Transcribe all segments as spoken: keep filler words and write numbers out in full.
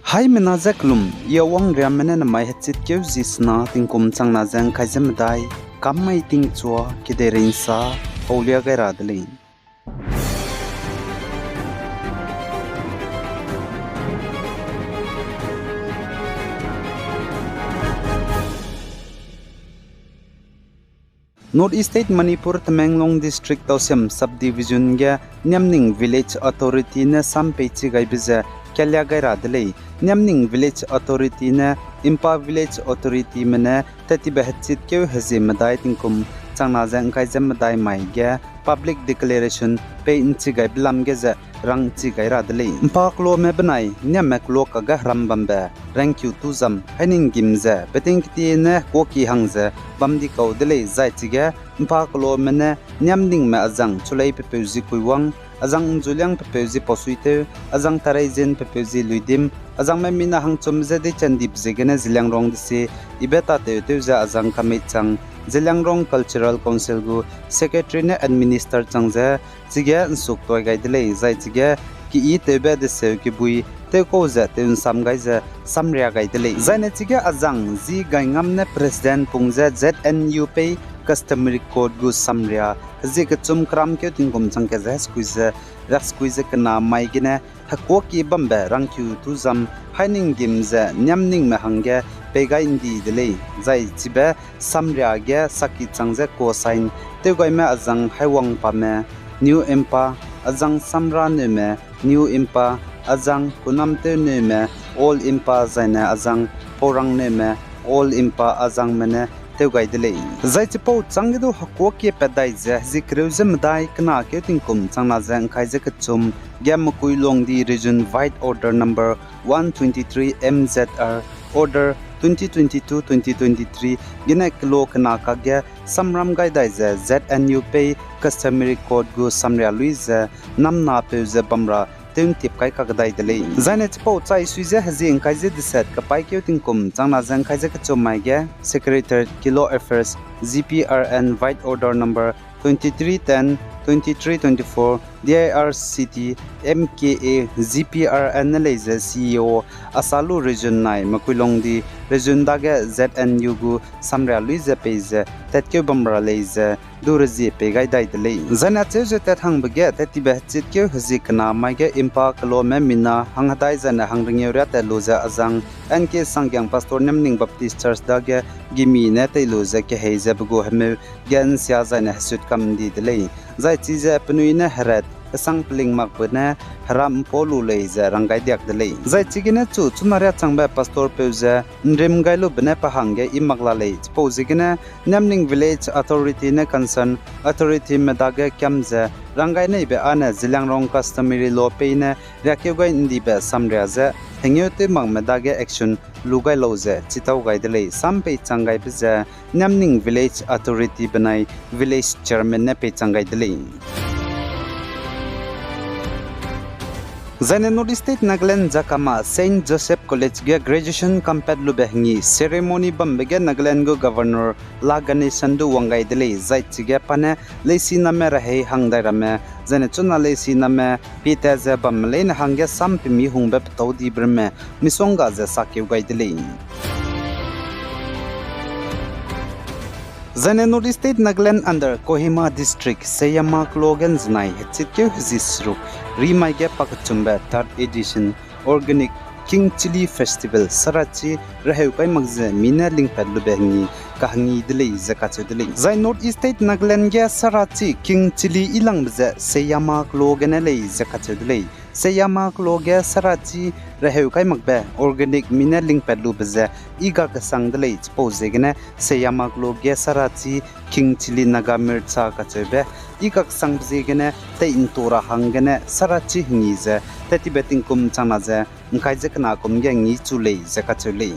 Haimena ze kelum, I Awang Riamme ne namai hechitkeu zi sena tingkum changna ze ngkai ze medai, kam mai tingchua, kedeirei nsa, paulia gai ra de lei. North East State Manipur Tamenglong District Tousem Subdivision ge Niamning Village Authority ne sam peichi gaibe ze kalia gai ra de lei. Niamning Village Authority ne Imphal Village Authorityme ne tettibe hechitkeu hezie medai tingkum changna ze ngkai ze medai mai ge public declaration pei nchi gaibe lam ge ze rang nchi gai ra de lei. Mpakloame benai Niamme kelo kage heram bambe Rangkiu Tuzam Haininggim ze beting ketie ne kuaki hang ze bam di kau de lei, zai chige Mpakloame ne Niamningme azang Chulei Pepeuzi Kuiwang, azang Nzuliang Pepeuzi Pausuitew, azang Tareizin Pepeuzi Luidim, azangme mina hangchum ze deichandi be ziegene Zeliangrong desi ibe tatew tew ze azang Kameichang, Zeliangrong Cultural Council gu secretary ne administer chang ze, chige nsuk toi gai de lei, zai chige keyi tewbe deseu kebui tewkau ze tew nsam gai ze samria gai de lei. Zaine chige azang Zi Gaingam ne president pung ze Z N U pei customary court gu samria hezie kechum keramkeu tingkum chang ke ze heskui ze, rakskui ze kena mai gene hekuaki bambe Rangkiu Tuzam Haininggim ze Niamningme hangge pei gai ndi de lei, zai chibe samria ge saki chang ze co-sign tewgaime azang Haiwangpame, New Imphal, azang Samraneume, New Imphal, azang Kunamtewneume, Old Imphal, zaine azang Paurangneume, Old Imphal, azangme ne tew gai de lei. Zai chipau changge du hekuaki pat dai ze hezie kereu ze medai kena keu tingkum changna ze ngkai ze kechum ge Mekuilongdi Region Wide Order number one twenty-three M Z R, Order twenty twenty-two twenty twenty-three gene kelo kena kakge samram gai dai ze Z N U pei customary court gu samria lui ze namnapeu ze bamra tew ntip kai kakdai de lei. Zaine chipau chai sui ze hezie ngkai ze deset kapaîkeu tingkum changna ze ngkai ze kechum mai ge Secretariat Kilo Affairs, G P R N Wide Order number twenty-three ten, twenty-three twenty-four, D I R C T, M K A, G P R N ne lei ze C E O Asalu Region nai Mekuilongdi Region dage Z N U gu samria lui ze pei ze tatkeu bamra lei ze du rezie pei gai dai de lei. Zaine acheu ze tat hangbe ge tattibe hechitkeu hezie kena mai ge Imphal keloame mina hanghedai zaine hangrengeu riâ tat lu ze azang N K Sanggiang Pastor Niamning Baptist Church dage gimi ne tei lu ze kehei ze pe gu hemeu ge nsia zaine hesut kam ndi de lei. Zai chize penui ne heret kesang peling makbe ne hera mpau lu lei ze ranggai diak de lei. Zai chigene chu chuna riâ changbe pastorpeu ze nrim gai lube ne pe hangge i mak la lei. Chipau ziegene Niamning Village Authority ne concern authorityme dage kiam ze ranggai neibe âne Zeliangrong customary law peine riâkeu gai ndibe samria ze hengeu tew makme dage action lu gai lau ze chitau gai de lei. Sam peichang gaibe ze Niamning Village Authority benai Village Chairman ne peichang gai de lei. Zaine North East State Nagaland Jakama Saint Joseph College ge graduation kampat lube hengi ceremony bambe ge Nagaland gu Governor La Ganesan du wang gai de lei, zai chige pa ne leisiname rehei hang dai ramme, zaine chuna leisiname pie tat ze bamme leine hangge sam pemi hungbe petâu dibe ramme misongga ze sakeu gai de lei. Zaine North East State Nagaland under Kohima District Seyama kelo ge nzenai hechitkeu hezie seruk rimai ge pakechumbe third edition organic King Chilli Festival sarachi reheu kai mak ze mi ne lingpat lube hengi kahengi de lei ze kacheu de lei. Zai North East State Nagaland ge sarachi King Chilli ilangbe ze Seyama kelo gene lei ze kacheu de lei. Seyama kelo ge sarachi reheu kai makbe organic mi ne lingpat lube ze i ga kesang de lei. Chipau ziegene Seyama kelo ge sarachi King Chilli Naga Mircha kacheube i ga kesangbe ziegene tei ntu ra hanggene sarachi hengi ze tattibe tingkum changna ze ngkai ze kena kum ge ngi chu lei ze kacheu lei.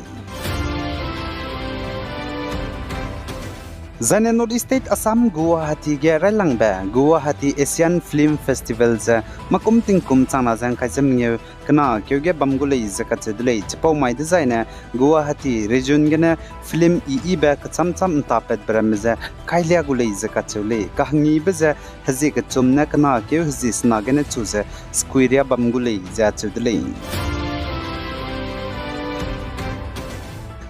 Zaine North East State Assam Guwahati ge railangbe Guwahati Asian Film Festival ze makum tingkum changna ze ngkai ze mengeu kena keu ge bam gu lei ze kacheu de lei. Chipau mai dezaine Guwahati region gene film i ibe kecham cham ntapatbe ramme ze kailia gu lei ze kacheu lei. Kahengibe ze hezie kechum ne kena keu hezie sena gene chu ze skuiria bam gu lei ze acheu de lei.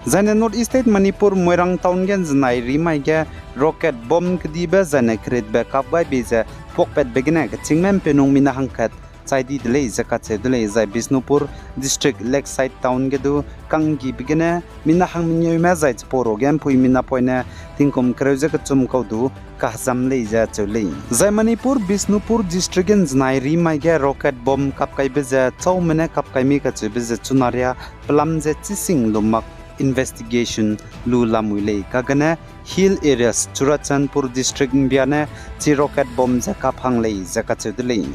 Zaine North East State Manipur Moirang Town ge ’nzenai rimai ge rocket bomb kedibe zaine keritbe kap gai bei ze puakpatbe gene kechîngme ’mpeunung mina hangkat chai di de lei ze kacheu de lei, zai Bishnupur District Lakeside Town ge du kanggibe gene mina hang mengeume zai chipau ruage ’mpuimi napoine tingkum kereu ze kechum kau du kahezam lei ze acheu lei. Zai Manipur Bishnupur District ge ’nzenai rimai ge rocket bomb kap kaibe ze chaume ne kap kai mi kacheube ze chunaria pelam ze chising lumak investigation lu lamui lei, kagene hill areas Churachandpur District ’mbia ne chi rocket bomb ze kap hang lei ze kacheu de lei.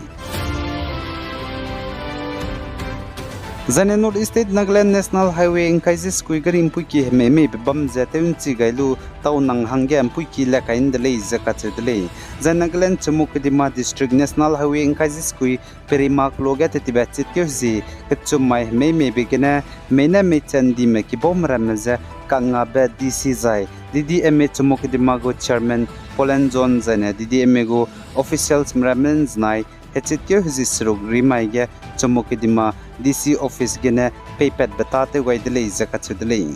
Zaine North East State Nagaland National Highway ’ngkai ze sekui gari ’mpuiki hemei meibe bam ze tew ’nchi gai lu tau nang hangge ’mpuiki le kai ’nde lei ze kacheu de lei. Zai Nagaland Chümoukedima District National Highway ’ngkai ze sekui Perima kelo ge tettibe chitkeu hezie kechum mai hemei meibe gene hemei ne meichen dime kibaume ramme ze kangngabe D C zai D D M A Chümoukedima gu Chairman Polen John zaine D D M A gu officialsme ramme ’nzenai hechitkeu hezie seruk rimai ge Chümoukedima D C office gene peipatbe tâtew gai de lei ze kacheu de lei.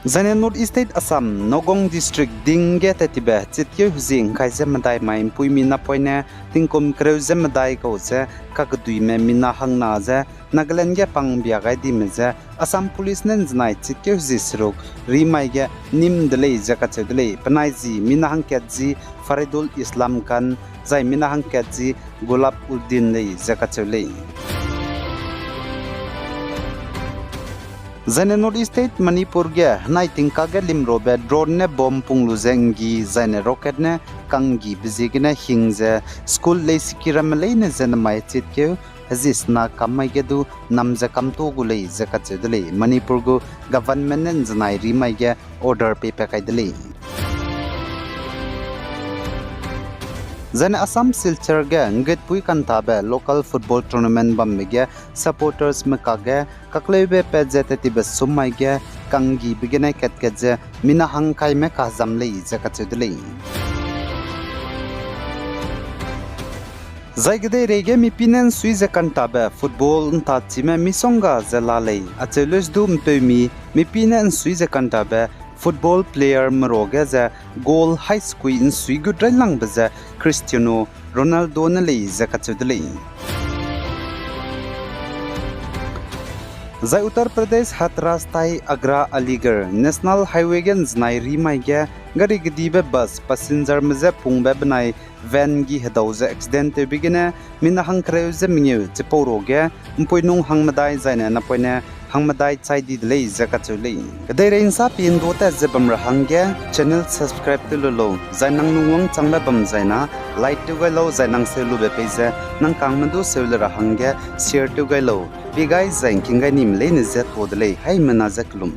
Zaine North East State Assam, Nagaon District Ding ge tettibe chitkeu hezie ’ngkai ze medai mai ’mpuimi napoine tingkum kereu ze medai kau ze kakeduime mina hangna ze Nagaland ge pang ’mbia gai dime ze Assam Police ne ’nzenai chitkeu hezie seruk rimai ge nîm de lei ze kacheu de lei. Penai zi mina hangkat zi Faridul Islam Khan, zai mina hangkat zi Gulab Uddin lei ze kacheu lei. Zaine North East State Manipur ge henai tingkak ge limrobe drone ne bomb pung lu ze ’nggi zaine rocket ne kanggibe ziegene hing ze school leisiki ramme leine ze nemai chitkeu hezie sena kam mai ge du nam ze kamto gu lei ze kacheu de lei. Manipur gu government ne ’nzenai rimai ge order peipat kai de lei. Zaine Assam Silchar ge ’nggutpui kantabe local football tournament bambe ge supportersme kakge kakleube pat ze tettibe sum mai ge kanggibe gene kat-kat ze mina hangkaime kahezam lei ze kacheu de lei. Zai kedeirei ge mipî ne ’nsui ze kantabe football ’ntachime misongga ze la lei. Acheu leuse du ’mpeumi mipî ne ’nsui ze kantabe football playerme ruage ze goal haî sekui ’nsui gut railangbe ze Cristiano Ronaldo ne lei ze kacheu de lei. Zai Uttar Pradesh Hathras tai Agra Aligarh National Highway ge ’nzenai rimai ge gari kedibe bus passengerme je pungbe benai van gi hedau ze accident tewbe gene mina hangkereu ze mengeu chipau ruage ’mpuinung hangmedai zaine napoine hangmedai chai di de lei ze kacheu lei. Kedeirei ’nsa pi ’ndo tat ze bam ra hangge channel subscribe tew lu lau, zai nang lungwangchangbe bam zaina like tew gai lau, zai nang seu lube pei ze nang kangme du seu le ra hangge share tew gai lau. Pi gai zai ’ngking gai nime leine je to de lei, haimena je kelum.